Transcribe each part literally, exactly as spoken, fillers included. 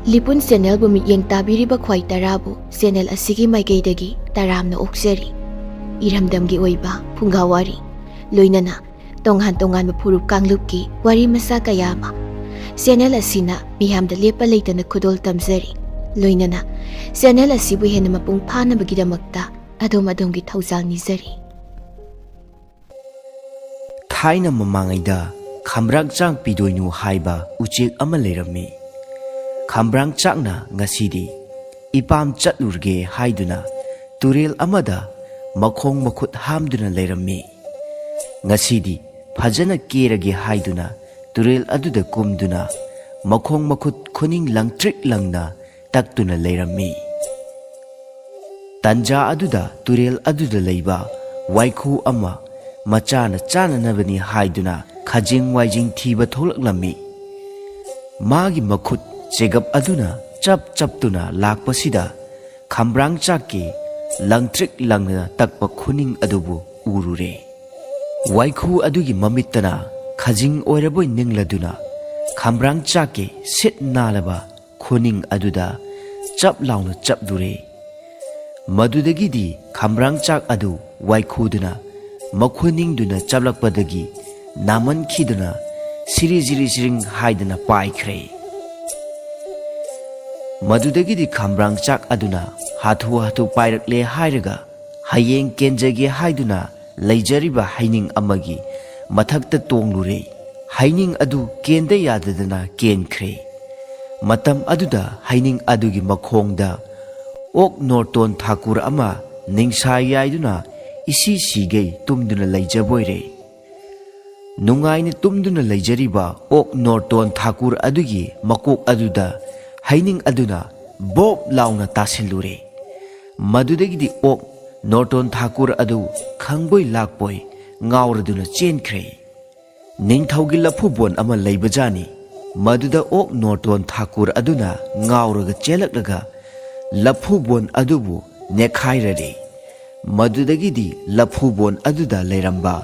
ꯂꯤꯄꯨꯟ ꯆꯦꯅꯦꯜꯕꯨ ꯃꯤꯠꯌꯦꯡ ꯇꯥꯕꯤꯔꯤꯕ ꯈ꯭ꯋꯥꯏ ꯇꯔꯥꯕꯨ ꯆꯦꯅꯦꯜ ꯑꯁꯤꯒꯤ ꯃꯥꯏꯀꯩꯗꯒꯤ ꯇꯔꯥꯝꯅ ꯑꯣꯛꯆꯔꯤ꯫ ꯏꯔꯝꯗꯝꯒꯤ ꯑꯣꯏꯕ ꯐꯨꯡꯒꯥ ꯋꯥꯔꯤ, ꯂꯣꯏꯅꯅ ꯇꯣꯉꯥꯟ ꯇꯣꯉꯥꯟꯕ ꯐꯨꯔꯨꯞ ꯀꯥꯡꯂꯨꯞꯀꯤ ꯋꯥꯔꯤ ꯃꯆꯥ ꯀꯌꯥ ꯑꯃ ꯆꯦꯅꯦꯜ ꯑꯁꯤꯅ ꯃꯤꯌꯥꯝꯗ ꯂꯦꯞꯄ ꯂꯩꯇꯅ ꯈꯨꯗꯣꯜ ꯇꯝꯖꯔꯤ꯫ ꯂꯣꯏꯅꯅ ꯆꯦꯅꯦꯜ ꯑꯁꯤꯕꯨ ꯍꯦꯟꯅ ꯃꯄꯨꯡ ꯐꯥꯅꯕꯒꯤꯗꯃꯛꯇ ꯑꯗꯣꯝ ꯑꯗꯣꯝꯒꯤ ꯊꯧꯖꯥꯜ ꯅꯤꯖꯔꯤ꯫ ꯊꯥꯏꯅ ꯃꯃꯥꯡꯉꯩꯗ ꯈꯝꯕ꯭ꯔꯥꯡ ꯆꯥꯛ ꯄꯤꯗꯣꯏꯅꯨ ꯍꯥꯏꯕ ꯎꯆꯦꯛ ꯑꯃ ꯂꯩꯔꯝꯃꯤ꯫ ꯈꯝꯕ꯭ꯔꯥꯡ ꯆꯥꯛꯅ ꯉꯁꯤꯗꯤ ꯏꯄꯥꯝ ꯆꯠꯂꯨꯔꯒꯦ ꯍꯥꯏꯗꯨꯅ ꯇꯨꯔꯦꯜ ꯑꯃꯗ ꯃꯈꯣꯡ ꯃꯈꯨꯠ ꯍꯥꯝꯗꯨꯅ ꯂꯩꯔꯝꯃꯤ꯫ ꯉꯁꯤꯗꯤ ꯐꯖꯅ ꯀꯦꯔꯒꯦ ꯍꯥꯏꯗꯨꯅ ꯇꯨꯔꯦꯜ ꯑꯗꯨꯗ ꯀꯨꯝꯗꯨꯅ ꯃꯈꯣꯡ ꯃꯈꯨꯠ ꯈꯨꯅꯤꯡ ꯂꯪꯇ꯭ꯔꯤꯛ ꯂꯪꯅ ꯇꯛꯇꯨꯅ ꯂꯩꯔꯝꯃꯤ꯫ ꯇꯟꯖꯥ ꯑꯗꯨꯗ ꯇꯨꯔꯦꯜ ꯑꯗꯨꯗ ꯂꯩꯕ ꯋꯥꯏꯈꯨ ꯑꯃ ꯃꯆꯥꯅ ꯆꯥꯅꯅꯕꯅꯤ ꯍꯥꯏꯗꯨꯅ ꯈꯖꯤꯡ ꯋꯥꯏꯖꯤꯡ ꯊꯤꯕ ꯊꯣꯛꯂꯛꯂꯝꯃꯤ꯫ ꯃꯥꯒꯤ ꯃꯈꯨꯠ ꯆꯦꯒꯞ ꯑꯗꯨꯅ ꯆꯞ ꯆꯞꯇꯨꯅ ꯂꯥꯛꯄꯁꯤꯗ ꯈꯝꯕ꯭ꯔꯥꯡ ꯆꯥꯛꯀꯤ ꯂꯪꯇ꯭ꯔꯤꯛ ꯂꯪꯅ ꯇꯛꯄ ꯈꯨꯅꯤꯡ ꯑꯗꯨꯕꯨ ꯎꯔꯨꯔꯦ꯫ ꯋꯥꯏꯈꯨ ꯑꯗꯨꯒꯤ ꯃꯃꯤꯠꯇꯅ ꯈꯖꯤꯡ ꯑꯣꯏꯔꯕꯣꯏ ꯅꯤꯡꯂꯗꯨꯅ ꯈꯝꯕ꯭ꯔꯥꯡ ꯆꯥꯛꯀꯤ ꯁꯤꯠ ꯅꯥꯜꯂꯕ ꯈꯨꯅꯤꯡ ꯑꯗꯨꯗ ꯆꯞ ꯂꯥꯎꯅ ꯆꯞꯂꯨꯔꯦ꯫ ꯃꯗꯨꯗꯒꯤꯗꯤ ꯈꯝꯕ꯭ꯔꯥꯡ ꯆꯥꯛ ꯑꯗꯨ ꯋꯥꯏꯈꯨꯗꯨꯅ ꯃꯈꯨꯅꯤꯡꯗꯨꯅ ꯆꯞꯂꯛꯄꯗꯒꯤ ꯅꯥꯃꯟꯈꯤꯗꯨꯅ ꯁꯤꯔꯤ ꯁꯤꯔꯤ ꯁꯤꯔꯤꯡ ꯍꯥꯏꯗꯅ ꯄꯥꯏꯈ꯭ꯔꯦ꯫ ꯃꯗꯨꯗꯒꯤꯗꯤ ꯈꯝꯕ꯭ꯔꯥꯡ ꯆꯥꯛ ꯑꯗꯨꯅ ꯍꯥꯊꯨ ꯍꯥꯊꯨ ꯄꯥꯏꯔꯛꯂꯦ ꯍꯥꯏꯔꯒ ꯍꯌꯦꯡ ꯀꯦꯟꯖꯒꯦ ꯍꯥꯏꯗꯨꯅ ꯂꯩꯖꯔꯤꯕ ꯍꯩꯅꯤꯡ ꯑꯃꯒꯤ ꯃꯊꯛꯇ ꯇꯣꯡꯂꯨꯔꯦ꯫ ꯍꯩꯅꯤꯡ ꯑꯗꯨ ꯀꯦꯟꯗ ꯌꯥꯗꯗꯅ ꯀꯦꯟꯈ꯭ꯔꯦ꯫ ꯃꯇꯝ ꯑꯗꯨꯗ ꯍꯩꯅꯤꯡ ꯑꯗꯨꯒꯤ ꯃꯈꯣꯡꯗ ꯑꯣꯛ ꯅꯣꯔꯇꯣꯟ ꯊꯥꯀꯨꯔ ꯑꯃ ꯅꯤꯡꯁꯥ ꯌꯥꯏꯗꯨꯅ ꯏꯁꯤ ꯁꯤꯒꯩ ꯇꯨꯝꯗꯨꯅ ꯂꯩꯖꯕꯣꯏꯔꯦ꯫ ꯅꯨꯡꯉꯥꯏꯅ ꯇꯨꯝꯗꯨꯅ ꯂꯩꯖꯔꯤꯕ ꯑꯣꯛ ꯅꯣꯔꯇꯣꯟ ꯊꯥꯀꯨꯔ ꯑꯗꯨꯒꯤ ꯃꯀꯣꯛ ꯑꯗꯨꯗ ꯍꯩꯅꯤꯡ ꯑꯗꯨꯅ ꯕꯣꯞ ꯂꯥꯎꯅ ꯇꯥꯁꯤꯜꯂꯨꯔꯦ꯫ ꯃꯗꯨꯗꯒꯤꯗꯤ ꯑꯣꯛ ꯅꯣꯔꯇꯣꯟ ꯊꯥꯀꯨꯔ ꯑꯗꯨ ꯈꯪꯕꯣꯏ ꯂꯥꯛꯄꯣꯏ ꯉꯥꯎꯔꯗꯨꯅ ꯆꯦꯟꯈ꯭ꯔꯦ꯫ ꯅꯤꯡꯊꯧꯒꯤ ꯂꯐꯨꯕꯣꯟ ꯑꯃ ꯂꯩꯕꯖꯥꯠꯅꯤ꯫ ꯃꯗꯨꯗ ꯑꯣꯛ ꯅꯣꯔꯇꯣꯟ ꯊꯥꯀꯨꯔ ꯑꯗꯨꯅ ꯉꯥꯎꯔꯒ ꯆꯦꯜꯂꯛꯂꯒ ꯂꯐꯨꯕꯣꯟ ꯑꯗꯨꯕꯨ ꯅꯦꯠꯈꯥꯏꯔꯔꯦ꯫ ꯃꯗꯨꯗꯒꯤꯗꯤ ꯂꯐꯨꯕꯣꯟ ꯑꯗꯨꯗ ꯂꯩꯔꯝꯕ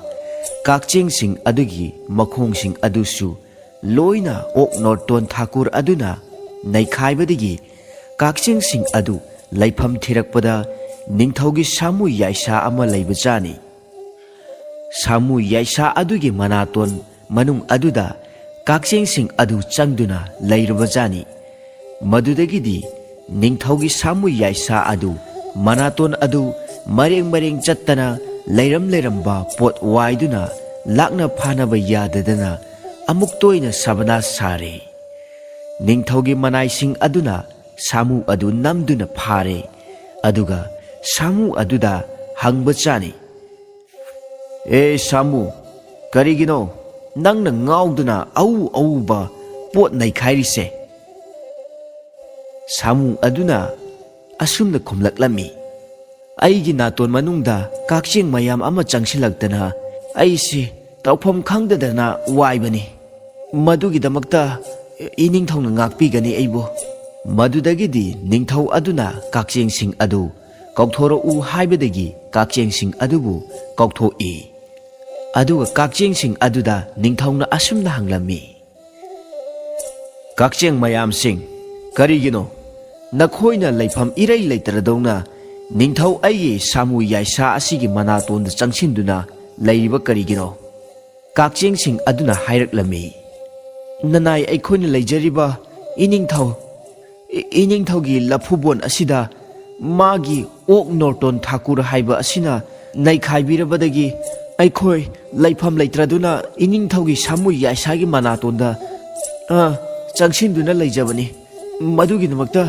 ꯀꯛꯆꯦꯡꯁꯤꯡ ꯑꯗꯨꯒꯤ ꯃꯈꯣꯡꯁꯤꯡ ꯑꯗꯨꯁꯨ ꯂꯣꯏꯅ ꯑꯣꯛ ꯅꯣꯔꯇꯣꯟ ꯊꯥꯀꯨꯔ ꯑꯗꯨꯅ ꯅꯩꯈꯥꯏꯕꯗꯒꯤ ꯀꯛꯆꯦꯡꯁꯤꯡ ꯑꯗꯨ ꯂꯩꯐꯝ ꯊꯤꯔꯛꯄꯗ ꯅꯤꯡꯊꯧꯒꯤ ꯁꯥꯃꯨ ꯌꯥꯏꯁꯥ ꯑꯃ ꯂꯩꯕꯖꯥꯠꯅꯤ꯫ ꯁꯥꯃꯨ ꯌꯥꯏꯁꯥ ꯑꯗꯨꯒꯤ ꯃꯅꯥꯇꯣꯟ ꯃꯅꯨꯡ ꯑꯗꯨꯗ ꯀꯛꯆꯦꯡꯁꯤꯡ ꯑꯗꯨ ꯆꯪꯗꯨꯅ ꯂꯩꯔꯕꯖꯥꯠꯅꯤ꯫ ꯃꯗꯨꯗꯒꯤꯗꯤ ꯅꯤꯡꯊꯧꯒꯤ ꯁꯥꯃꯨ ꯌꯥꯏꯁꯥ ꯑꯗꯨ ꯃꯅꯥꯇꯣꯟ ꯑꯗꯨ ꯃꯔꯦꯡ ꯃꯔꯦꯡ ꯆꯠꯇꯅ ꯂꯩꯔꯝ ꯂꯩꯔꯝꯕ ꯄꯣꯠ ꯋꯥꯏꯗꯨꯅ ꯂꯥꯛꯅ ꯐꯥꯅꯕ ꯌꯥꯗꯗꯅ ꯑꯃꯨꯛ ꯇꯣꯏꯅ ꯁꯕꯅꯥꯁ ꯁꯥꯔꯦ꯫ ꯅꯤꯡꯊꯧꯒꯤ ꯃꯅꯥꯏꯁꯤꯡ ꯑꯗꯨꯅ ꯁꯥꯃꯨ ꯑꯗꯨ ꯅꯝꯗꯨꯅ ꯐꯥꯔꯦ꯫ ꯑꯗꯨꯒ ꯁꯥꯃꯨ ꯑꯗꯨꯗ ꯍꯪꯕ ꯆꯥꯅꯤ, "ꯑꯦ ꯁꯥꯃꯨ, ꯀꯔꯤꯒꯤꯅꯣ ꯅꯪꯅ ꯉꯥꯎꯗꯨꯅ ꯑꯎ ꯑꯎꯕ ꯄꯣꯠ ꯅꯩꯈꯥꯏꯔꯤꯁꯦ?" ꯁꯥꯃꯨ ꯑꯗꯨꯅ ꯑꯁꯨꯝꯅ ꯈꯨꯝꯂꯛꯂꯝꯃꯤ, "ꯑꯩꯒꯤ ꯅꯥꯇꯣꯟ ꯃꯅꯨꯡꯗ ꯀꯛꯆꯦꯡ ꯃꯌꯥꯝ ꯑꯃ ꯆꯪꯁꯤꯜꯂꯛꯇꯅ ꯑꯩꯁꯤ ꯇꯧꯐꯝ ꯈꯪꯗꯗꯅ ꯋꯥꯏꯕꯅꯤ꯫ ꯃꯗꯨꯒꯤꯗꯃꯛꯇ ꯏꯅꯤꯡꯊꯧꯅ ꯉꯥꯛꯄꯤꯒꯅꯤ ꯑꯩꯕꯨ꯫" ꯃꯗꯨꯗꯒꯤꯗꯤ ꯅꯤꯡꯊꯧ ꯑꯗꯨꯅ ꯀꯛꯆꯦꯡꯁꯤꯡ ꯑꯗꯨ ꯀꯧꯊꯣꯔꯛꯎ ꯍꯥꯏꯕꯗꯒꯤ ꯀꯛꯆꯦꯡꯁꯤꯡ ꯑꯗꯨꯕꯨ ꯀꯧꯊꯣꯛꯏ꯫ ꯑꯗꯨꯒ ꯀꯛꯆꯦꯡꯁꯤꯡ ꯑꯗꯨꯗ ꯅꯤꯡꯊꯧꯅ ꯑꯁꯨꯝꯅ ꯍꯪꯂꯝꯃꯤ, "ꯀꯛꯆꯦꯡ ꯃꯌꯥꯝꯁꯤꯡ, ꯀꯔꯤꯒꯤꯅꯣ ꯅꯈꯣꯏꯅ ꯂꯩꯐꯝ ꯏꯔꯩ ꯂꯩꯇ꯭ꯔꯗꯧꯅ ꯅꯤꯡꯊꯧ ꯑꯩꯒꯤ ꯁꯥꯃꯨ ꯌꯥꯏꯁꯥ ꯑꯁꯤꯒꯤ ꯃꯅꯥꯇꯣꯟꯗ ꯆꯪꯁꯤꯟꯗꯨꯅ ꯂꯩꯔꯤꯕ ꯀꯔꯤꯒꯤꯅꯣ?" ꯀꯛꯆꯦꯡꯁꯤꯡ ꯑꯗꯨꯅ ꯍꯥꯏꯔꯛꯂꯝꯃꯤ, "ꯅꯅꯥꯏ ꯑꯩꯈꯣꯏꯅ ꯂꯩꯖꯔꯤꯕ ꯏꯅꯤꯡꯊꯧ, ꯏ-, ꯏꯅꯤꯡꯊꯧꯒꯤ ꯂꯐꯨꯕꯣꯟ ꯑꯁꯤꯗ ꯃꯥꯒꯤ ꯑꯣꯛ ꯅꯣꯔꯇꯣꯟ ꯊꯥꯀꯨꯔ ꯍꯥꯏꯕ ꯑꯁꯤꯅ ꯅꯩꯈꯥꯏꯕꯤꯔꯕꯗꯒꯤ ꯑꯩꯈꯣꯏ ꯂꯩꯐꯝ ꯂꯩꯇ꯭ꯔꯗꯨꯅ ꯏꯅꯤꯡꯊꯧꯒꯤ ꯁꯥꯃꯨ ꯌꯥꯏꯁꯥꯒꯤ ꯃꯅꯥꯇꯣꯟꯗ, ꯑ, ꯆꯪꯁꯤꯟꯗꯨꯅ ꯂꯩꯖꯕꯅꯤ꯫ ꯃꯗꯨꯒꯤꯗꯃꯛꯇ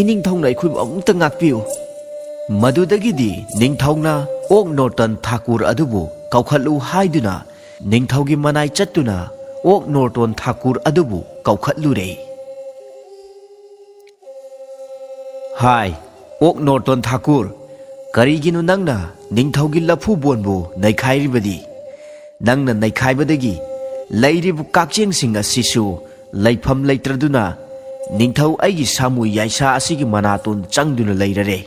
ꯏꯅꯤꯡꯊꯧꯅ ꯑꯩꯈꯣꯏꯕꯨ ꯑꯃꯨꯛꯇ ꯉꯥꯛꯄꯤꯌꯨ꯫" ꯃꯗꯨꯗꯒꯤꯗꯤ ꯅꯤꯡꯊꯧꯅ ꯑꯣꯛ ꯅꯣꯔꯇꯣꯟ ꯊꯥꯀꯨꯔ ꯑꯗꯨꯕꯨ ꯀꯧꯈꯠꯂꯨ ꯍꯥꯏꯗꯨꯅ ꯅꯤꯡꯊꯧꯒꯤ ꯃꯅꯥꯏ ꯆꯠꯇꯨꯅ ꯑꯣꯛ ꯅꯣꯔꯇꯣꯟ ꯊꯥꯀꯨꯔ ꯑꯗꯨꯕꯨ ꯀꯧꯈꯠꯂꯨꯔꯦ꯫ "ꯍꯥꯏ, ꯑꯣꯛ ꯅꯣꯔꯇꯣꯟ ꯊꯥꯀꯨꯔ, ꯀꯔꯤꯒꯤꯅꯣ ꯅꯪꯅ ꯅꯤꯡꯊꯧꯒꯤ ꯂꯐꯨꯕꯣꯟꯕꯨ ꯅꯩꯈꯥꯏꯔꯤꯕꯗꯤ? ꯅꯪꯅ ꯅꯩꯈꯥꯏꯕꯗꯒꯤ ꯂꯩꯔꯤꯕ ꯀꯛꯆꯦꯡꯁꯤꯡ ꯑꯁꯤꯁꯨ ꯂꯩꯐꯝ ꯂꯩꯇ꯭ꯔꯗꯨꯅ ꯅꯤꯡꯊꯧ ꯑꯩꯒꯤ ꯁꯥꯃꯨ ꯌꯥꯏꯁꯥ ꯑꯁꯤꯒꯤ ꯃꯅꯥꯇꯣꯟ ꯆꯪꯗꯨꯅ ꯂꯩꯔꯔꯦ꯫"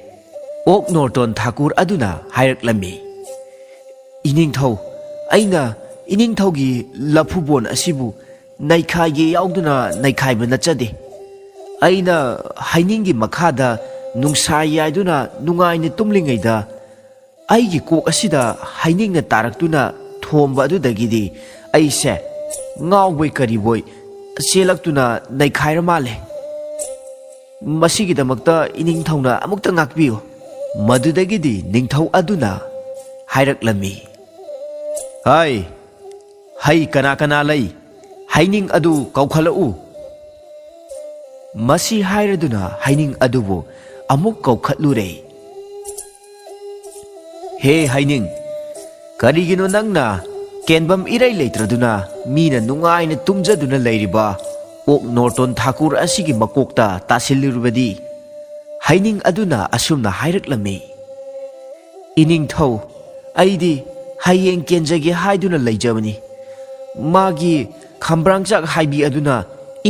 ꯑꯣꯛ ꯅꯣꯔꯇꯣꯟ ꯊꯥꯀꯨꯔ ꯑꯗꯨꯅ ꯍꯥꯏꯔꯛꯂꯝꯃꯤ, "ꯏꯅꯤꯡꯊꯧ, ꯑꯩꯅ ꯏꯅꯤꯡꯊꯧꯒꯤ ꯂꯐꯨꯕꯣꯟ ꯑꯁꯤꯕꯨ ꯅꯩꯈꯥꯏꯒꯦ ꯌꯥꯎꯗꯨꯅ ꯅꯩꯈꯥꯏꯕ ꯅꯠꯆꯗꯦ꯫ ꯑꯩꯅ ꯍꯩꯅꯤꯡꯒꯤ ꯃꯈꯥꯗ ꯅꯨꯡꯁꯥ ꯌꯥꯏꯗꯨꯅ ꯅꯨꯡꯉꯥꯏꯅ ꯇꯨꯝꯂꯤꯉꯩꯗ, ꯑꯩꯒꯤ ꯀꯣꯛ ꯑꯁꯤꯗ ꯍꯩꯅꯤꯡꯅ ꯇꯥꯔꯛꯇꯨꯅ ꯊꯣꯝꯕ ꯑꯗꯨꯗꯒꯤꯗꯤ ꯑꯩꯁꯦ ꯉꯥꯎꯕꯣꯏ ꯀꯔꯤꯕꯣꯏ ꯆꯦꯜꯂꯛꯇꯨꯅ ꯅꯩꯈꯥꯏꯔ ꯃꯥꯜꯂꯦ꯫ ꯃꯁꯤꯒꯤꯗꯃꯛꯇ ꯏꯅꯤꯡꯊꯧꯅ ꯑꯃꯨꯛꯇ ꯉꯥꯛꯄꯤꯌꯨ꯫ ꯃꯗꯨꯗꯒꯤꯗꯤ ꯅꯤꯡꯊꯧ ꯑꯗꯨꯅ ꯍꯥꯏꯔꯛꯂꯝꯃꯤ, "ꯍꯥꯏ, ꯍꯩ ꯀꯅꯥ ꯀꯅꯥ ꯂꯩ? ꯍꯩꯅꯤꯡ ꯑꯗꯨ ꯀꯧꯈꯠꯂꯛꯎ꯫" ꯃꯁꯤ ꯍꯥꯏꯔꯗꯨꯅ ꯍꯩꯅꯤꯡ ꯑꯗꯨꯕꯨ ꯑꯃꯨꯛ ꯀꯧꯈꯠꯂꯨꯔꯦ꯫ "ꯍꯦ ꯍꯩꯅꯤꯡ, ꯀꯔꯤꯒꯤꯅꯣ ꯅꯪꯅ ꯀꯦꯟꯐꯝ ꯏꯔꯩ ꯂꯩꯇ꯭ꯔꯗꯨꯅ ꯃꯤꯅ ꯅꯨꯡꯉꯥꯏꯅ ꯇꯨꯝꯖꯗꯨꯅ ꯂꯩꯔꯤꯕ ꯑꯣꯛ ꯅꯣꯔꯇꯣꯟ ꯊꯥꯀꯨꯔ ꯑꯁꯤꯒꯤ ꯃꯀꯣꯛꯇ ꯇꯥꯁꯤꯜꯂꯤꯔꯨꯕꯗꯤ?" ꯍꯩꯅꯤꯡ ꯑꯗꯨꯅ ꯑꯁꯨꯝꯅ ꯍꯥꯏꯔꯛꯂꯝꯃꯤ, "ꯏꯅꯤꯡꯊꯧ, ꯑꯩꯗꯤ ꯍꯌꯦꯡ ꯀꯦꯟꯖꯒꯦ ꯍꯥꯏꯗꯨꯅ ꯂꯩꯖꯕꯅꯤ꯫ ꯃꯥꯒꯤ ꯈꯝꯕ꯭ꯔꯥꯡꯆꯥꯛ ꯍꯥꯏꯕꯤ ꯑꯗꯨꯅ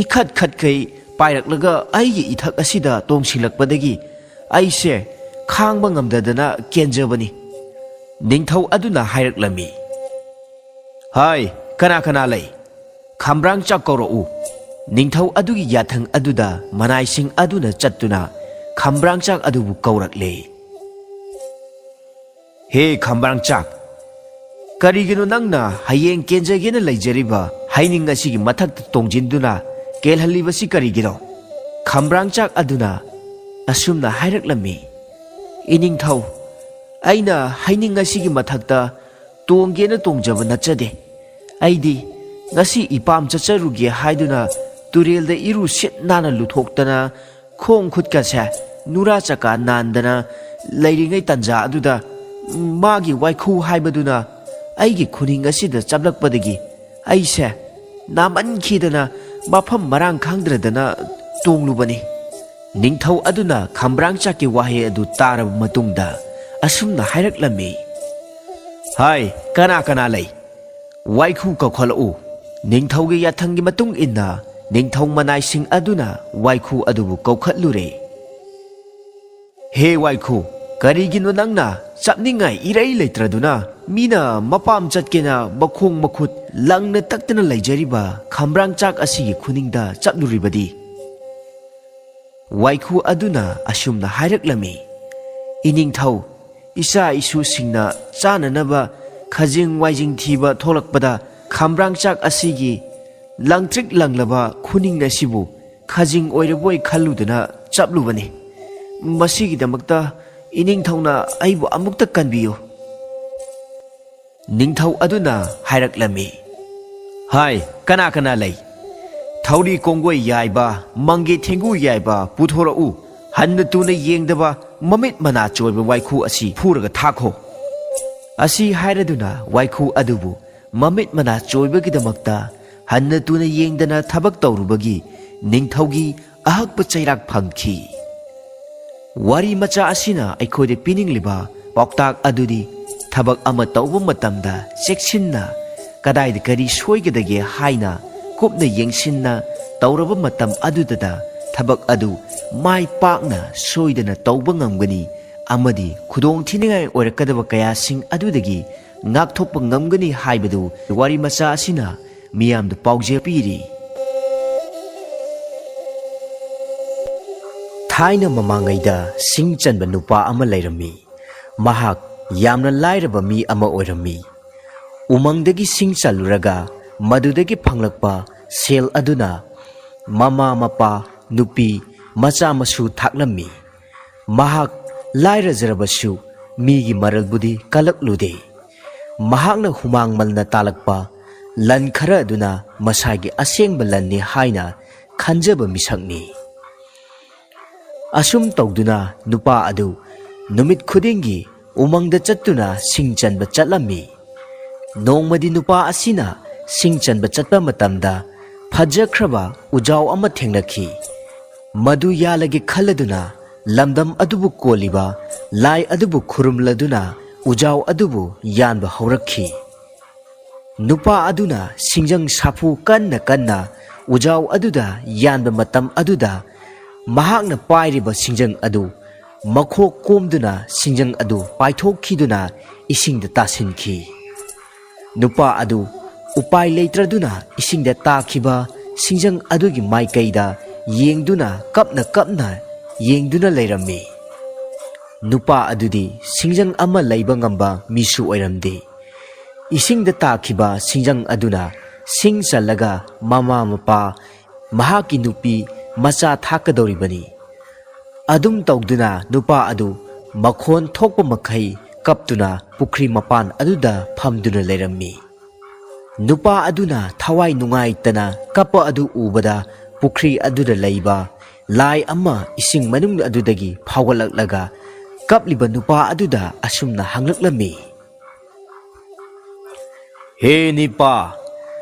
ꯏꯈꯠ ꯈꯠꯈꯩ ꯄꯥꯏꯔꯛꯂꯒ ꯑꯩꯒꯤ ꯏꯊꯛ ꯑꯁꯤꯗ ꯇꯣꯡꯁꯤꯜꯂꯛꯄꯗꯒꯤ ꯑꯩꯁꯦ ꯈꯥꯡꯕ ꯉꯝꯗꯗꯅ ꯀꯦꯟꯖꯕꯅꯤ꯫" ꯅꯤꯡꯊꯧ ꯑꯗꯨꯅ ꯍꯥꯏꯔꯛꯂꯝꯃꯤ, "ꯍꯥꯏ, ꯀꯅꯥ ꯀꯅꯥ ꯂꯩ? ꯈꯝꯕ꯭ꯔꯥꯡꯆꯥꯛ ꯀꯧꯔꯛꯎ꯫" ꯅꯤꯡꯊꯧ ꯑꯗꯨꯒꯤ ꯌꯥꯊꯪ ꯑꯗꯨꯗ ꯃꯅꯥꯏꯁꯤꯡ ꯑꯗꯨꯅ ꯆꯠꯇꯨꯅ ꯈꯝꯕ꯭ꯔꯥꯡꯆꯥꯛ ꯑꯗꯨꯕꯨ ꯀꯧꯔꯛꯂꯦ꯫ "ꯍꯦ ꯈꯝꯕ꯭ꯔꯥꯡꯆꯥꯛ, ꯀꯔꯤꯒꯤꯅꯣ ꯅꯪꯅ ꯍꯌꯦꯡ ꯀꯦꯟꯖꯒꯦꯅ ꯂꯩꯖꯔꯤꯕ ꯍꯩꯅꯤꯡ ꯑꯁꯤꯒꯤ ꯃꯊꯛꯇ ꯇꯣꯡꯁꯤꯟꯗꯨꯅ ꯀꯦꯜꯍꯜꯂꯤꯕꯁꯤ ꯀꯔꯤꯒꯤꯅꯣ?" ꯈꯝꯕ꯭ꯔꯥꯡꯆꯥꯛ ꯑꯗꯨꯅ ꯑꯁꯨꯝꯅ ꯍꯥꯏꯔꯛꯂꯝꯃꯤ, "ꯏꯅꯤꯡꯊꯧ, ꯑꯩꯅ ꯍꯩꯅꯤꯡ ꯑꯁꯤꯒꯤ ꯃꯊꯛꯇ ꯇꯣꯡꯒꯦꯅ ꯇꯣꯡꯖꯕ ꯅꯠꯆꯗꯦ꯫ ꯑꯩꯗꯤ ꯉꯁꯤ ꯏꯄꯥꯝ ꯆꯠꯆꯔꯨꯒꯦ ꯍꯥꯏꯗꯨꯅ ꯇꯨꯔꯦꯜꯗ ꯏꯔꯨ ꯁꯤꯠ ꯅꯥꯟꯅ ꯂꯨꯊꯣꯛꯇꯅ ꯈꯣꯡ ꯈꯨꯠꯀꯁꯦ ꯅꯨꯔꯥ ꯆꯀꯥ ꯅꯥꯟꯗꯅ ꯂꯩꯔꯤꯉꯩ ꯇꯟꯖꯥ ꯑꯗꯨꯗ ꯃꯥꯒꯤ ꯋꯥꯏꯈꯨ ꯍꯥꯏꯕꯗꯨꯅ ꯑꯩꯒꯤ ꯈꯨꯅꯤꯡ ꯑꯁꯤꯗ ꯆꯞꯂꯛꯄꯗꯒꯤ ꯑꯩꯁꯦ ꯅꯥꯃꯟꯈꯤꯗꯅ ꯃꯐꯝ ꯃꯔꯥꯡ ꯈꯪꯗ꯭ꯔꯗꯅ ꯇꯣꯡꯂꯨꯕꯅꯤ꯫" ꯅꯤꯡꯊꯧ ꯑꯗꯨꯅ ꯈꯝꯕ꯭ꯔꯥꯡꯆꯥꯛꯀꯤ ꯋꯥꯍꯩ ꯑꯗꯨ ꯇꯥꯔꯕ ꯃꯇꯨꯡꯗ ꯑꯁꯨꯝꯅ ꯍꯥꯏꯔꯛꯂꯝꯃꯤ, "ꯍꯥꯏ, ꯀꯅꯥ ꯀꯅꯥ ꯂꯩ? ꯋꯥꯏꯈꯨ ꯀꯧꯈꯠꯂꯛꯎ꯫" ꯅꯤꯡꯊꯧꯒꯤ ꯌꯥꯊꯪꯒꯤ ꯃꯇꯨꯡ ꯏꯟꯅ ꯅꯤꯡꯊꯧ ꯃꯅꯥꯏꯁꯤꯡ ꯑꯗꯨꯅ ꯋꯥꯏꯈꯨ ꯑꯗꯨꯕꯨ ꯀꯧꯈꯠꯂꯨꯔꯦ꯫ "ꯍꯦ ꯋꯥꯏꯈꯨ, ꯀꯔꯤꯒꯤꯅꯣ ꯅꯪꯅ ꯆꯞꯅꯤꯡꯉꯥꯏ ꯏꯔꯩ ꯂꯩꯇ꯭ꯔꯗꯨꯅ ꯃꯤꯅ ꯃꯄꯥꯝ ꯆꯠꯀꯦꯅ ꯃꯈꯣꯡ ꯃꯈꯨꯠ ꯂꯪꯅ ꯇꯛꯇꯅ ꯂꯩꯖꯔꯤꯕ ꯈꯝꯕ꯭ꯔꯥꯡꯆꯥꯛ ꯑꯁꯤꯒꯤ ꯈꯨꯅꯤꯡꯗ ꯆꯞꯂꯨꯔꯤꯕꯗꯤ?" ꯋꯥꯏꯈꯨ ꯑꯗꯨꯅ ꯑꯁꯨꯝꯅ ꯍꯥꯏꯔꯛꯂꯝꯃꯤ, "ꯏꯅꯤꯡꯊꯧ, ꯏꯆꯥ ꯏꯁꯨꯁꯤꯡꯅ ꯆꯥꯅꯅꯕ ꯈꯖꯤꯡ ꯋꯥꯏꯖꯤꯡ ꯊꯤꯕ ꯊꯣꯛꯂꯛꯄꯗ, ꯈꯝꯕ꯭ꯔꯥꯡ ꯆꯥꯛ ꯑꯁꯤꯒꯤ ꯂꯪꯇ꯭ꯔꯤꯛ ꯂꯪꯂꯕ ꯈꯨꯅꯤꯡ ꯑꯁꯤꯕꯨ ꯈꯖꯤꯡ ꯑꯣꯏꯔꯕꯣꯏ ꯈꯜꯂꯨꯗꯅ ꯆꯞꯂꯨꯕꯅꯤ꯫ ꯃꯁꯤꯒꯤꯗꯃꯛꯇ ꯏꯅꯤꯡꯊꯧꯅ ꯑꯩꯕꯨ ꯑꯃꯨꯛꯇ ꯀꯟꯕꯤꯌꯨ"꯫ ꯅꯤꯡꯊꯧ ꯑꯗꯨꯅ ꯍꯥꯏꯔꯛꯂꯝꯃꯤ, "ꯍꯥꯏ, ꯀꯅꯥ ꯀꯅꯥ ꯂꯩ? ꯊꯧꯔꯤ ꯀꯣꯡꯒꯣꯏ ꯌꯥꯏꯕ, ꯃꯪꯒꯦ ꯊꯦꯡꯒꯨ ꯌꯥꯏꯕ ꯄꯨꯊꯣꯔꯛꯎ꯫ ꯍꯟꯅ ꯇꯨꯅ ꯌꯦꯡꯗꯕ ꯃꯃꯤꯠ ꯃꯅꯥ ꯆꯣꯏꯕ ꯋꯥꯏꯈꯨ ꯑꯁꯤ ꯐꯨꯔꯒ ꯊꯥꯈꯣ"꯫ ꯑꯁꯤ ꯍꯥꯏꯔꯗꯨꯅ ꯋꯥꯏꯈꯨ ꯑꯗꯨꯕꯨ ꯃꯃꯤꯠ ꯃꯅꯥ ꯆꯣꯏꯕꯒꯤꯗꯃꯛꯇ ꯍꯟꯅ ꯇꯨꯅ ꯌꯦꯡꯗꯅ ꯊꯕꯛ ꯇꯧꯔꯨꯕꯒꯤ ꯅꯤꯡꯊꯧꯒꯤ ꯑꯍꯛꯄ ꯆꯩꯔꯥꯛ ꯐꯪꯈꯤ꯫ ꯋꯥꯔꯤ ꯃꯆꯥ ꯑꯁꯤꯅ ꯑꯩꯈꯣꯏꯗ ꯄꯤꯅꯤꯡꯂꯤꯕ ꯄꯥꯎꯇꯥꯛ ꯑꯗꯨꯗꯤ, ꯊꯕꯛ ꯑꯃ ꯇꯧꯕ ꯃꯇꯝꯗ ꯆꯦꯛꯁꯤꯟꯅ ꯀꯗꯥꯏꯗ ꯀꯔꯤ ꯁꯣꯏꯒꯗꯒꯦ ꯍꯥꯏꯅ ꯀꯨꯞꯅ ꯌꯦꯡꯁꯤꯟꯅ ꯇꯧꯔꯕ ꯃꯇꯝ ꯑꯗꯨꯗꯇ ꯊꯕꯛ ꯑꯗꯨ ꯃꯥꯏ ꯄꯥꯛꯅ ꯁꯣꯏꯗꯅ ꯇꯧꯕ ꯉꯝꯒꯅꯤ ꯑꯃꯗꯤ ꯈꯨꯗꯣꯡꯊꯤꯅꯤꯡꯉꯥꯏ ꯑꯣꯏꯔꯛꯀꯗꯕ ꯀꯌꯥꯁꯤꯡ ꯑꯗꯨꯗꯒꯤ ꯉꯥꯛꯊꯣꯛꯄ ꯉꯝꯒꯅꯤ ꯍꯥꯏꯕꯗꯨ ꯋꯥꯔꯤ ꯃꯆꯥ ꯑꯁꯤꯅ ꯃꯤꯌꯥꯝꯗ ꯄꯥꯎꯖꯦꯜ ꯄꯤꯔꯤ꯫ ꯊꯥꯏꯅ ꯃꯃꯥꯡꯉꯩꯗ ꯁꯤꯡ ꯆꯟꯕ ꯅꯨꯄꯥ ꯑꯃ ꯂꯩꯔꯝꯃꯤ꯫ ꯃꯍꯥꯛ ꯌꯥꯝꯅ ꯂꯥꯏꯔꯕ ꯃꯤ ꯑꯃ ꯑꯣꯏꯔꯝꯃꯤ꯫ ꯎꯃꯪꯗꯒꯤ ꯁꯤꯡ ꯆꯜꯂꯨꯔꯒ ꯃꯗꯨꯗꯒꯤ ꯐꯪꯂꯛꯄ ꯁꯦꯜ ꯑꯗꯨꯅ ꯃꯃꯥ ꯃꯄꯥ, ꯅꯨꯄꯤ, ꯃꯆꯥ ꯃꯁꯨ ꯊꯥꯛꯂꯝꯃꯤ꯫ ꯃꯍꯥꯛ ꯂꯥꯏꯔꯖꯔꯕꯁꯨ ꯃꯤꯒꯤ ꯃꯔꯜꯕꯨꯗꯤ ꯀꯜꯂꯛꯂꯨꯗꯦ꯫ ꯃꯍꯥꯛꯅ ꯍꯨꯃꯥꯡ ꯃꯜꯅ ꯇꯥꯜꯂꯛꯄ ꯂꯟ ꯈꯔ ꯑꯗꯨꯅ ꯃꯁꯥꯒꯤ ꯑꯁꯦꯡꯕ ꯂꯟꯅꯤ ꯍꯥꯏꯅ ꯈꯟꯖꯕ ꯃꯤꯁꯛꯅꯤ꯫ ꯑꯁꯨꯝ ꯇꯧꯗꯨꯅ ꯅꯨꯄꯥ ꯑꯗꯨ ꯅꯨꯃꯤꯠ ꯈꯨꯗꯤꯡꯒꯤ ꯎꯃꯪꯗ ꯆꯠꯇꯨꯅ ꯁꯤꯡ ꯆꯟꯕ ꯆꯠꯂꯝꯃꯤ꯫ ꯅꯣꯡꯃꯗꯤ ꯅꯨꯄꯥ ꯑꯁꯤꯅ ꯁꯤꯡ ꯆꯟꯕ ꯆꯠꯄ ꯃꯇꯝꯗ ꯐꯖꯈ꯭ꯔꯕ ꯎꯖꯥꯎ ꯑꯃ ꯊꯦꯡꯅꯈꯤ꯫ ꯃꯗꯨ ꯌꯥꯜꯂꯒꯦ ꯈꯜꯂꯗꯨꯅ ꯂꯝꯗꯝ ꯑꯗꯨꯕꯨ ꯀꯣꯜꯂꯤꯕ ꯂꯥꯏ ꯑꯗꯨꯕꯨ ꯈꯨꯔꯨꯝꯂꯗꯨꯅ ꯎꯖꯥꯎ ꯑꯗꯨꯕꯨ ꯌꯥꯟꯕ ꯍꯧꯔꯛꯈꯤ꯫ ꯅꯨꯄꯥ ꯑꯗꯨꯅ ꯁꯤꯡꯖꯪ ꯁꯥꯐꯨ ꯀꯟꯅ ꯀꯟꯅ ꯎꯖꯥꯎ ꯑꯗꯨꯗ ꯌꯥꯟꯕ ꯃꯇꯝ ꯑꯗꯨꯗ, ꯃꯍꯥꯛꯅ ꯄꯥꯏꯔꯤꯕ ꯁꯤꯡꯖꯪ ꯑꯗꯨ ꯃꯈꯣꯛ ꯀꯣꯝꯗꯨꯅ ꯁꯤꯡꯖꯪ ꯑꯗꯨ ꯄꯥꯏꯊꯣꯛꯈꯤꯗꯨꯅ ꯏꯁꯤꯡꯗ ꯇꯥꯁꯤꯟꯈꯤ꯫ ꯅꯨꯄꯥ ꯑꯗꯨ ꯎꯄꯥꯏ ꯂꯩꯇ꯭ꯔꯗꯨꯅ ꯏꯁꯤꯡꯗ ꯇꯥꯈꯤꯕ ꯁꯤꯡꯖꯪ ꯑꯗꯨꯒꯤ ꯃꯥꯏꯀꯩꯗ ꯌꯦꯡꯗꯨꯅ ꯀꯞꯅ ꯀꯞꯅ ꯌꯦꯡꯗꯨꯅ ꯂꯩꯔꯝꯃꯤ꯫ ꯅꯨꯄꯥ ꯑꯗꯨꯗꯤ ꯁꯤꯡꯖꯪ ꯑꯃ ꯂꯩꯕ ꯉꯝꯕ ꯃꯤꯁꯨ ꯑꯣꯏꯔꯝꯗꯦ꯫ ꯏꯁꯤꯡꯗ ꯇꯥꯈꯤꯕ ꯁꯤꯡꯖꯪ ꯑꯗꯨꯅ ꯁꯤꯡ ꯆꯜꯂꯒ ꯃꯃꯥ ꯃꯄꯥ, ꯃꯍꯥꯛꯀꯤ ꯅꯨꯄꯤ, ꯃꯆꯥ ꯊꯥꯛꯀꯗꯧꯔꯤꯕꯅꯤ꯫ ꯑꯗꯨꯝ ꯇꯧꯗꯨꯅ ꯅꯨꯄꯥ ꯑꯗꯨ ꯃꯈꯣꯟ ꯊꯣꯛꯄ ꯃꯈꯩ ꯀꯞꯇꯨꯅ ꯄꯨꯈ꯭ꯔꯤ ꯃꯄꯥꯟ ꯑꯗꯨꯗ ꯐꯝꯗꯨꯅ ꯂꯩꯔꯝꯃꯤ꯫ ꯅꯨꯄꯥ ꯑꯗꯨꯅ ꯊꯋꯥꯏ ꯅꯨꯡꯉꯥꯏꯇꯅ ꯀꯞꯄ ꯑꯗꯨ ꯎꯕꯗ ꯄꯨꯈ꯭ꯔꯤ ꯑꯗꯨꯗ ꯂꯩꯕ ꯂꯥꯏ ꯑꯃ ꯏꯁꯤꯡ ꯃꯅꯨꯡ ꯑꯗꯨꯗꯒꯤ ꯐꯥꯎꯒꯠꯂꯛꯂꯒ ꯀꯞꯂꯤꯕ ꯅꯨꯄꯥ ꯑꯗꯨꯗ ꯑꯁꯨꯝꯅ ꯍꯪꯂꯛꯂꯝꯃꯤ, "ꯍꯦ ꯅꯤꯄꯥ,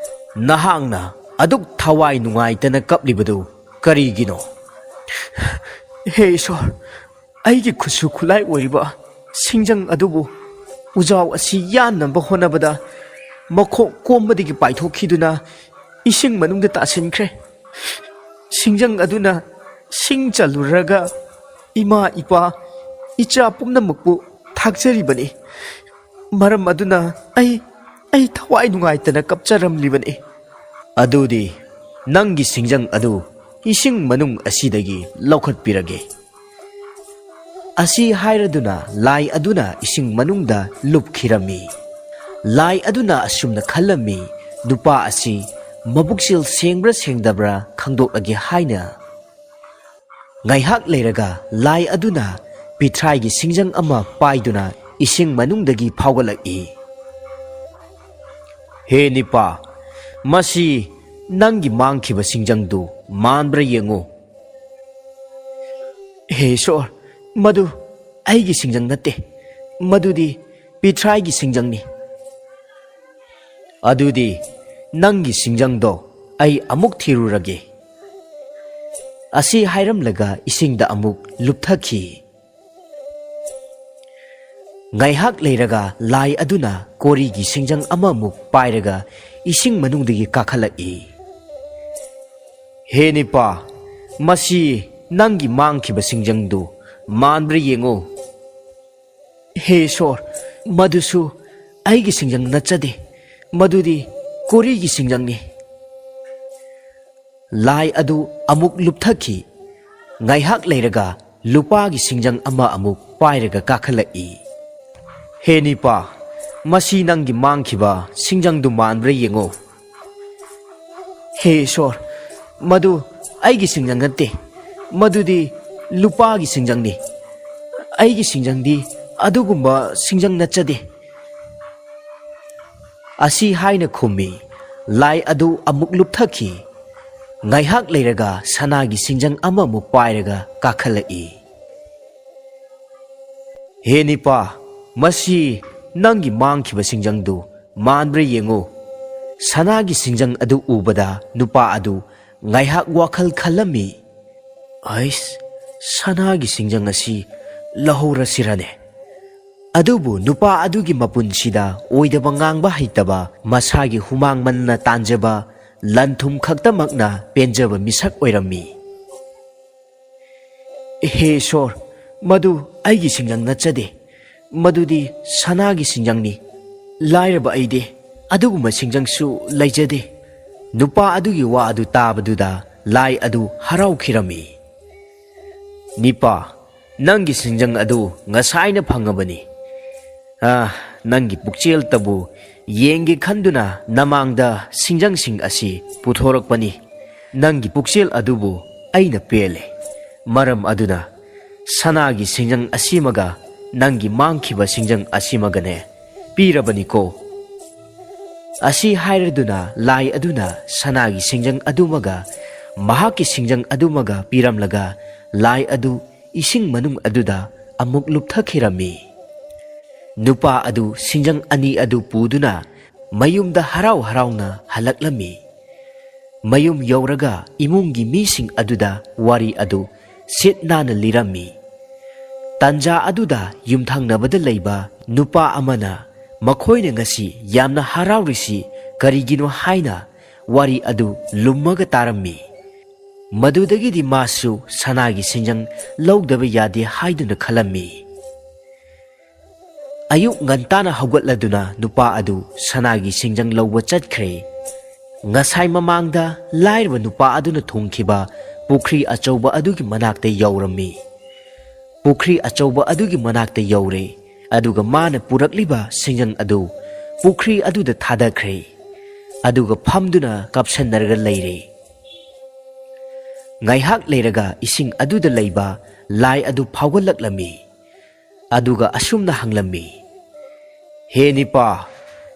ꯅꯍꯥꯛꯅ ꯑꯗꯨꯛ ꯊꯋꯥꯏ ꯅꯨꯡꯉꯥꯏꯇꯅ ꯀꯞꯂꯤꯕꯗꯨ ꯀꯔꯤꯒꯤꯅꯣ?" "ꯍꯦ ꯏꯁꯣꯔ, ꯑꯩꯒꯤ ꯈꯨꯠꯁꯨ ꯈꯨꯠꯂꯥꯏ ꯑꯣꯏꯔꯤꯕ ꯁꯤꯡꯖꯪ ꯑꯗꯨꯕꯨ ꯎꯖꯥꯎ ꯑꯁꯤ ꯌꯥꯟꯅꯕ ꯍꯣꯠꯅꯕꯗ ꯃꯈꯣꯡ ꯀꯣꯝꯕꯗꯒꯤ ꯄꯥꯏꯊꯣꯛꯈꯤꯗꯨꯅ ꯏꯁꯤꯡ ꯃꯅꯨꯡꯗ ꯇꯥꯁꯤꯟꯈ꯭ꯔꯦ꯫ ꯁꯤꯡꯖꯪ ꯑꯗꯨꯅ ꯁꯤꯡ ꯆꯜꯂꯨꯔꯒ ꯏꯃꯥ, ꯏꯄꯥ, ꯏꯆꯥ ꯄꯨꯝꯅꯃꯛꯄꯨ ꯊꯥꯛꯆꯔꯤꯕꯅꯤ꯫ ꯃꯔꯝ ꯑꯗꯨꯅ ꯑꯩ, ꯑꯩ ꯊꯋꯥꯏ ꯅꯨꯡꯉꯥꯏꯇꯅ ꯀꯞꯆꯔꯝꯂꯤꯕꯅꯤ꯫" "ꯑꯗꯨꯗꯤ ꯅꯪꯒꯤ ꯁꯤꯡꯖꯪ ꯑꯗꯨ ꯏꯁꯤꯡ ꯃꯅꯨꯡ ꯑꯁꯤꯗꯒꯤ ꯂꯧꯈꯠꯄꯤꯔꯒꯦ꯫" ꯑꯁꯤ ꯍꯥꯏꯔꯗꯨꯅ ꯂꯥꯏ ꯑꯗꯨꯅ ꯏꯁꯤꯡ ꯃꯅꯨꯡꯗ ꯂꯨꯞꯈꯤꯔꯝꯃꯤ꯫ ꯂꯥꯏ ꯑꯗꯨꯅ ꯑꯁꯨꯝꯅ ꯈꯜꯂꯝꯃꯤ, "ꯅꯨꯄꯥ ꯑꯁꯤ ꯃꯕꯨꯛꯆꯦꯜ ꯁꯦꯡꯕ꯭ꯔꯥ ꯁꯦꯡꯗꯕ꯭ꯔꯥ ꯈꯪꯗꯣꯛꯂꯒꯦ" ꯍꯥꯏꯅ꯫ ꯉꯥꯏꯍꯥꯛ ꯂꯩꯔꯒ ꯂꯥꯏ ꯑꯗꯨꯅ ꯄꯤꯊ꯭ꯔꯥꯏꯒꯤ ꯁꯤꯡꯖꯪ ꯑꯃ ꯄꯥꯏꯗꯨꯅ ꯏꯁꯤꯡ ꯃꯅꯨꯡꯗꯒꯤ ꯐꯥꯎꯒꯠꯂꯛꯏ꯫ "ꯍꯦ ꯅꯤꯄꯥ, ꯃꯁꯤ ꯅꯪꯒꯤ ꯃꯥꯡꯈꯤꯕ ꯁꯤꯡꯖꯪꯗꯨ ꯃꯥꯟꯕ꯭ꯔꯥ ꯌꯦꯡꯉꯨ꯫" "ꯍꯦ ꯏꯁꯣꯔ, ꯃꯗꯨ ꯑꯩꯒꯤ ꯁꯤꯡꯖꯪ ꯅꯠꯇꯦ, ꯃꯗꯨꯗꯤ ꯄꯤꯊ꯭ꯔꯥꯏꯒꯤ ꯁꯤꯡꯖꯪꯅꯤ꯫" "ꯑꯗꯨꯗꯤ ꯅꯪꯒꯤ ꯁꯤꯡꯖꯪꯗꯣ ꯑꯩ ꯑꯃꯨꯛ ꯊꯤꯔꯨꯔꯒꯦ꯫" ꯑꯁꯤ ꯍꯥꯏꯔꯝꯂꯒ ꯏꯁꯤꯡꯗ ꯑꯃꯨꯛ ꯂꯨꯞꯊꯈꯤ꯫ ꯉꯥꯏꯍꯥꯛ ꯂꯩꯔꯒ ꯂꯥꯏ ꯑꯗꯨꯅ ꯀꯣꯔꯤꯒꯤ ꯁꯤꯡꯖꯪ ꯑꯃꯃꯨꯛ ꯄꯥꯏꯔꯒ ꯏꯁꯤꯡ ꯃꯅꯨꯡꯗꯒꯤ ꯀꯥꯈꯠꯂꯛꯏ꯫ "ꯍꯦ ꯅꯤꯄꯥ, ꯃꯁꯤ ꯅꯪꯒꯤ ꯃꯥꯡꯈꯤꯕ ꯁꯤꯡꯖꯪꯗꯨ ꯃꯥꯟꯕ꯭ꯔꯥ ꯌꯦꯡꯉꯨ꯫" "ꯍꯦ ꯏꯁꯣꯔ, ꯃꯗꯨꯁꯨ ꯑꯩꯒꯤ ꯁꯤꯡꯖꯪ ꯅꯠꯆꯗꯦ, ꯃꯗꯨꯗꯤ ꯀꯣꯔꯤꯒꯤ ꯁꯤꯡꯖꯪꯅꯤ꯫" ꯂꯥꯏ ꯑꯗꯨ ꯑꯃꯨꯛ ꯂꯨꯞꯊꯈꯤ꯫ ꯉꯥꯏꯍꯥꯛ ꯂꯩꯔꯒ ꯂꯨꯄꯥꯒꯤ ꯁꯤꯡꯖꯪ ꯑꯃ ꯑꯃꯨꯛ ꯄꯥꯏꯔꯒ ꯀꯥꯈꯠꯂꯛꯏ꯫ "ꯍꯦ ꯅꯤꯄꯥ, ꯃꯁꯤ ꯅꯪꯒꯤ ꯃꯥꯡꯈꯤꯕ ꯁꯤꯡꯖꯪꯗꯨ ꯃꯥꯟꯕ꯭ꯔꯥ ꯌꯦꯡꯉꯨ꯫" "ꯍꯦ ꯏꯁꯣꯔ, ꯃꯗꯨ ꯑꯩꯒꯤ ꯁꯤꯡꯖꯪ ꯅꯠꯇꯦ, ꯃꯗꯨꯗꯤ ꯂꯨꯄꯥꯒꯤ ꯁꯤꯡꯖꯪꯅꯤ꯫ ꯑꯩꯒꯤ ꯁꯤꯡꯖꯪꯗꯤ ꯑꯗꯨꯒꯨꯝꯕ ꯁꯤꯡꯖꯪ ꯅꯠꯆꯗꯦ꯫" ꯑꯁꯤ ꯍꯥꯏꯅ ꯈꯨꯝꯃꯤ꯫ ꯂꯥꯏ ꯑꯗꯨ ꯑꯃꯨꯛ ꯂꯨꯞꯊꯈꯤ꯫ ꯉꯥꯏꯍꯥꯛ ꯂꯩꯔꯒ ꯁꯅꯥꯒꯤ ꯁꯤꯡꯖꯪ ꯑꯃꯃꯨꯛ ꯄꯥꯏꯔꯒ ꯀꯥꯈꯠꯂꯛꯏ꯫ "ꯍꯦ ꯅꯤꯄꯥ, ꯃꯁꯤ ꯅꯪꯒꯤ ꯃꯥꯡꯈꯤꯕ ꯁꯤꯡꯖꯪꯗꯨ ꯃꯥꯟꯕ꯭ꯔꯥ ꯌꯦꯡꯉꯨ꯫" ꯁꯅꯥꯒꯤ ꯁꯤꯡꯖꯪ ꯑꯗꯨ ꯎꯕꯗ ꯅꯨꯄꯥ ꯑꯗꯨ ꯉꯥꯏꯍꯥꯛ ꯋꯥꯈꯜ ꯈꯜꯂꯝꯃꯤ꯫ "ꯑꯩꯁ, ꯁꯅꯥꯒꯤ ꯁꯤꯡꯖꯪ ꯑꯁꯤ ꯂꯧꯍꯧꯔꯁꯤꯔꯅꯦ?" ꯑꯗꯨꯕꯨ ꯅꯨꯄꯥ ꯑꯗꯨꯒꯤ ꯃꯄꯨꯟꯁꯤꯗ ꯑꯣꯏꯗꯕ ꯉꯥꯡꯕ ꯍꯩꯇꯕ, ꯃꯁꯥꯒꯤ ꯍꯨꯃꯥꯡ ꯃꯟꯅ ꯇꯥꯟꯖꯕ ꯂꯟ ꯊꯨꯝ ꯈꯛꯇꯃꯛꯅ ꯄꯦꯟꯖꯕ ꯃꯤꯁꯛ ꯑꯣꯏꯔꯝꯃꯤ꯫ "ꯍꯦ ꯏꯁꯣꯔ, ꯃꯗꯨ ꯑꯩꯒꯤ ꯁꯤꯡꯖꯪ ꯅꯠꯆꯗꯦ, ꯃꯗꯨꯗꯤ ꯁꯅꯥꯒꯤ ꯁꯤꯡꯖꯪꯅꯤ꯫ ꯂꯥꯏꯔꯕ ꯑꯩꯗꯤ ꯑꯗꯨꯒꯨꯝꯕ ꯁꯤꯡꯖꯪꯁꯨ ꯂꯩꯖꯗꯦ꯫" ꯅꯨꯄꯥ ꯑꯗꯨꯒꯤ ꯋꯥ ꯑꯗꯨ ꯇꯥꯕꯗꯨꯗ ꯂꯥꯏ ꯑꯗꯨ ꯍꯔꯥꯎꯈꯤꯔꯝꯃꯤ꯫ "ꯅꯤꯄꯥ, ꯅꯪꯒꯤ ꯁꯤꯡꯖꯪ ꯑꯗꯨ ꯉꯁꯥꯏꯅ ꯐꯪꯉꯕꯅꯤ꯫ ꯑꯥ, ꯅꯪꯒꯤ ꯄꯨꯛꯆꯦꯜꯇꯕꯨ ꯌꯦꯡꯒꯦ ꯈꯟꯗꯨꯅ ꯅꯃꯥꯡꯗ ꯁꯤꯡꯖꯪꯁꯤꯡ ꯑꯁꯤ ꯄꯨꯊꯣꯔꯛꯄꯅꯤ꯫ ꯅꯪꯒꯤ ꯄꯨꯛꯆꯦꯜ ꯑꯗꯨꯕꯨ ꯑꯩꯅ ꯄꯦꯜꯂꯦ꯫ ꯃꯔꯝ ꯑꯗꯨꯅ ꯁꯅꯥꯒꯤ ꯁꯤꯡꯖꯪ ꯑꯁꯤꯃꯒ ꯅꯪꯒꯤ ꯃꯥꯡꯈꯤꯕ ꯁꯤꯡꯖꯪ ꯑꯁꯤꯃꯒꯅꯦ ꯄꯤꯔꯕꯅꯤꯀꯣ꯫" ꯑꯁꯤ ꯍꯥꯏꯔꯗꯨꯅ ꯂꯥꯏ ꯑꯗꯨꯅ ꯁꯅꯥꯒꯤ ꯁꯤꯡꯖꯪ ꯑꯗꯨꯃꯒ ꯃꯍꯥꯛꯀꯤ ꯁꯤꯡꯖꯪ ꯑꯗꯨꯃꯒ ꯄꯤꯔꯝꯂꯒ ꯂꯥꯏ ꯑꯗꯨ ꯏꯁꯤꯡ ꯃꯅꯨꯡ ꯑꯗꯨꯗ ꯑꯃꯨꯛ ꯂꯨꯞꯊꯈꯤꯔꯝꯃꯤ꯫ ꯅꯨꯄꯥ ꯑꯗꯨ ꯁꯤꯡꯖꯪ ꯑꯅꯤ ꯑꯗꯨ ꯄꯨꯗꯨꯅ ꯃꯌꯨꯝꯗ ꯍꯔꯥꯎ ꯍꯔꯥꯎꯅ ꯍꯜꯂꯛꯂꯝꯃꯤ꯫ ꯃꯌꯨꯝ ꯌꯧꯔꯒ ꯏꯃꯨꯡꯒꯤ ꯃꯤꯁꯤꯡ ꯑꯗꯨꯗ ꯋꯥꯔꯤ ꯑꯗꯨ ꯁꯤꯠ ꯅꯥꯟꯅ ꯂꯤꯔꯝꯃꯤ꯫ ꯇꯟꯖꯥ ꯑꯗꯨꯗ ꯌꯨꯝꯊꯪꯅꯕꯗ ꯂꯩꯕ ꯅꯨꯄꯥ ꯑꯃꯅ ꯃꯈꯣꯏꯅ ꯉꯁꯤ ꯌꯥꯝꯅ ꯍꯔꯥꯎꯔꯤꯁꯤ ꯀꯔꯤꯒꯤꯅꯣ ꯍꯥꯏꯅ ꯋꯥꯔꯤ ꯑꯗꯨ ꯂꯨꯝꯃꯒ ꯇꯥꯔꯝꯃꯤ꯫ ꯃꯗꯨꯗꯒꯤꯗꯤ ꯃꯥꯁꯨ ꯁꯅꯥꯒꯤ ꯁꯤꯡꯖꯪ ꯂꯧꯗꯕ ꯌꯥꯗꯦ ꯍꯥꯏꯗꯨꯅ ꯈꯜꯂꯝꯃꯤ꯫ ꯑꯌꯨꯛ ꯉꯟꯇꯥꯅ ꯍꯧꯒꯠꯂꯗꯨꯅ ꯅꯨꯄꯥ ꯑꯗꯨ ꯁꯅꯥꯒꯤ ꯁꯤꯡꯖꯪ ꯂꯧꯕ ꯆꯠꯈ꯭ꯔꯦ꯫ ꯉꯁꯥꯏ ꯃꯃꯥꯡꯗ ꯂꯥꯏꯔꯕ ꯅꯨꯄꯥ ꯑꯗꯨꯅ ꯊꯣꯡꯈꯤꯕ ꯄꯨꯈ꯭ꯔꯤ ꯑꯆꯧꯕ ꯑꯗꯨꯒꯤ ꯃꯅꯥꯛꯇ ꯌꯧꯔꯝꯃꯤ꯫ ꯄꯨꯈ꯭ꯔꯤ ꯑꯆꯧꯕ ꯑꯗꯨꯒꯤ ꯃꯅꯥꯛꯇ ꯌꯧꯔꯦ, ꯑꯗꯨꯒ ꯃꯥꯅ ꯄꯨꯔꯛꯂꯤꯕ ꯁꯤꯡꯖꯪ ꯑꯗꯨ ꯄꯨꯈ꯭ꯔꯤ ꯑꯗꯨꯗ ꯊꯥꯗꯈ꯭ꯔꯦ, ꯑꯗꯨꯒ ꯐꯝꯗꯨꯅ ꯀꯥꯞꯁꯟꯅꯔꯒ ꯂꯩꯔꯦ꯫ ꯉꯥꯏꯍꯥꯛ ꯂꯩꯔꯒ ꯏꯁꯤꯡ ꯑꯗꯨꯗ ꯂꯩꯕ ꯂꯥꯏ ꯑꯗꯨ ꯐꯥꯎꯒꯠꯂꯛꯂꯝꯃꯤ, ꯑꯗꯨꯒ ꯑꯁꯨꯝꯅ ꯍꯪꯂꯝꯃꯤ, "ꯍꯦ ꯅꯤꯄꯥ,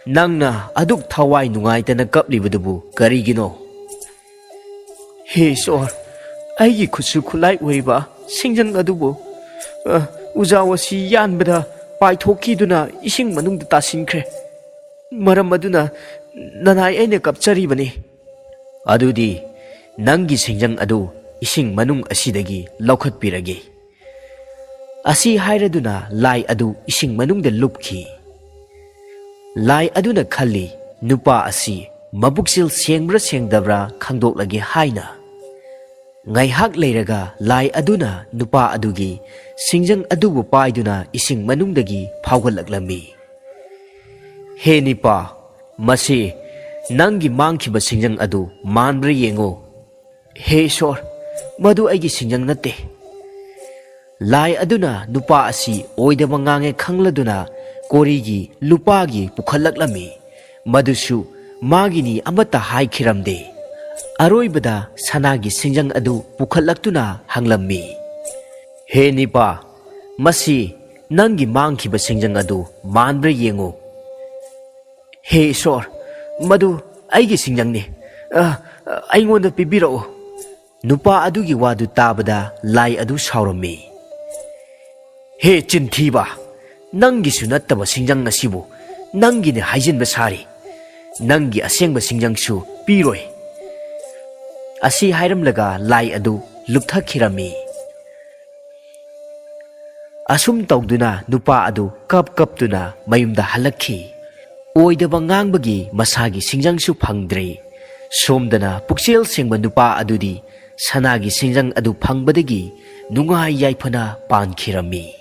ꯅꯪꯅ ꯑꯗꯨꯛ ꯊꯋꯥꯏ ꯅꯨꯡꯉꯥꯏꯇꯅ ꯀꯞꯂꯤꯕꯗꯨꯕꯨ ꯀꯔꯤꯒꯤꯅꯣ?" "ꯍꯦ ꯏꯁꯣꯔ, ꯑꯩꯒꯤ ꯈꯨꯠꯁꯨ ꯈꯨꯠꯂꯥꯏ ꯑꯣꯏꯔꯤꯕ ꯁꯤꯡꯖꯪ ꯑꯗꯨꯕꯨ, ꯑ, ꯎꯖꯥꯎ ꯑꯁꯤ ꯌꯥꯟꯕꯗ ꯄꯥꯏꯊꯣꯛꯈꯤꯗꯨꯅ ꯏꯁꯤꯡ ꯃꯅꯨꯡꯗ ꯇꯥꯁꯤꯟꯈ꯭ꯔꯦ꯫ ꯃꯔꯝ ꯑꯗꯨꯅ ꯅꯅꯥꯏ ꯑꯩꯅ ꯀꯞꯆꯔꯤꯕꯅꯤ꯫" "ꯑꯗꯨꯗꯤ ꯅꯪꯒꯤ ꯁꯤꯡꯖꯪ ꯑꯗꯨ ꯏꯁꯤꯡ ꯃꯅꯨꯡ ꯑꯁꯤꯗꯒꯤ ꯂꯧꯈꯠꯄꯤꯔꯒꯦ꯫" ꯑꯁꯤ ꯍꯥꯏꯔꯗꯨꯅ ꯂꯥꯏ ꯑꯗꯨ ꯏꯁꯤꯡ ꯃꯅꯨꯡꯗ ꯂꯨꯞꯈꯤ꯫ ꯂꯥꯏ ꯑꯗꯨꯅ ꯈꯜꯂꯤ, ꯅꯨꯄꯥ ꯑꯁꯤ ꯃꯕꯨꯛꯆꯦꯜ ꯁꯦꯡꯕ꯭ꯔꯥ ꯁꯦꯡꯗꯕ꯭ꯔꯥ ꯈꯪꯗꯣꯛꯂꯒꯦ ꯍꯥꯏꯅ꯫ ꯉꯥꯏꯍꯥꯛ ꯂꯩꯔꯒ ꯂꯥꯏ ꯑꯗꯨꯅ ꯅꯨꯄꯥ ꯑꯗꯨꯒꯤ ꯁꯤꯡꯖꯪ ꯑꯗꯨꯕꯨ ꯄꯥꯏꯗꯨꯅ ꯏꯁꯤꯡ ꯃꯅꯨꯡꯗꯒꯤ ꯐꯥꯎꯒꯠꯂꯛꯂꯝꯃꯤ꯫ "ꯍꯦ ꯅꯤꯄꯥ, ꯃꯁꯤ ꯅꯪꯒꯤ ꯃꯥꯡꯈꯤꯕ ꯁꯤꯡꯖꯪ ꯑꯗꯨ ꯃꯥꯟꯕ꯭ꯔꯥ ꯌꯦꯡꯉꯨ꯫" "ꯍꯦ ꯏꯁꯣꯔ, ꯃꯗꯨ ꯑꯩꯒꯤ ꯁꯤꯡꯖꯪ ꯅꯠꯇꯦ꯫" ꯂꯥꯏ ꯑꯗꯨꯅ ꯅꯨꯄꯥ ꯑꯁꯤ ꯑꯣꯏꯗꯕ ꯉꯥꯡꯉꯦ ꯈꯪꯂꯗꯨꯅ ꯀꯣꯔꯤꯒꯤ ꯂꯨꯄꯥꯒꯤ ꯄꯨꯈꯠꯂꯛꯂꯝꯃꯤ꯫ ꯃꯗꯨꯁꯨ ꯃꯥꯒꯤꯅꯤ ꯑꯃꯠꯇ ꯍꯥꯏꯈꯤꯔꯝꯗꯦ꯫ ꯑꯔꯣꯏꯕꯗ ꯁꯅꯥꯒꯤ ꯁꯤꯡꯖꯪ ꯑꯗꯨ ꯄꯨꯈꯠꯂꯛꯇꯨꯅ ꯍꯪꯂꯝꯃꯤ, "ꯍꯦ ꯅꯤꯄꯥ, ꯃꯁꯤ ꯅꯪꯒꯤ ꯃꯥꯡꯈꯤꯕ ꯁꯤꯡꯖꯪ ꯑꯗꯨ ꯃꯥꯟꯕ꯭ꯔꯥ ꯌꯦꯡꯉꯨ꯫" "ꯍꯦ ꯏꯁꯣꯔ, ꯃꯗꯨ ꯑꯩꯒꯤ ꯁꯤꯡꯖꯪꯅꯤ꯫ ꯑ, ꯑ, ꯑꯩꯉꯣꯟꯗ ꯄꯤꯕꯤꯔꯛꯎ꯫" ꯅꯨꯄꯥ ꯑꯗꯨꯒꯤ ꯋꯥꯗꯨ ꯇꯥꯕꯗ ꯂꯥꯏ ꯑꯗꯨ ꯁꯥꯎꯔꯝꯃꯤ꯫ "ꯍꯦ ꯆꯤꯟꯊꯤꯕ, ꯅꯪꯒꯤꯁꯨ ꯅꯠꯇꯕ ꯁꯤꯡꯖꯪ ꯑꯁꯤꯕꯨ ꯅꯪꯒꯤꯅꯤ ꯍꯥꯏꯖꯤꯟꯕ ꯁꯥꯔꯤ꯫ ꯅꯪꯒꯤ ꯑꯁꯦꯡꯕ ꯁꯤꯡꯖꯪꯁꯨ ꯄꯤꯔꯣꯏ꯫" ꯑꯁꯤ ꯍꯥꯏꯔꯝꯂꯒ ꯂꯥꯏ ꯑꯗꯨ ꯂꯨꯞꯊꯈꯤꯔꯝꯃꯤ꯫ ꯑꯁꯨꯝ ꯇꯧꯗꯨꯅ ꯅꯨꯄꯥ ꯑꯗꯨ ꯀꯞ ꯀꯞꯇꯨꯅ ꯃꯌꯨꯝꯗ ꯍꯜꯂꯛꯈꯤ꯫ ꯑꯣꯏꯗꯕ ꯉꯥꯡꯕꯒꯤ ꯃꯁꯥꯒꯤ ꯁꯤꯡꯖꯪꯁꯨ ꯐꯪꯗ꯭ꯔꯦ꯫ ꯁꯣꯝꯗꯅ ꯄꯨꯛꯆꯦꯜ ꯁꯦꯡꯕ ꯅꯨꯄꯥ ꯑꯗꯨꯗꯤ ꯁꯅꯥꯒꯤ ꯁꯤꯡꯖꯪ ꯑꯗꯨ ꯐꯪꯕꯗꯒꯤ ꯅꯨꯡꯉꯥꯏ ꯌꯥꯏꯐꯅ ꯄꯥꯟꯈꯤꯔꯝꯃꯤ꯫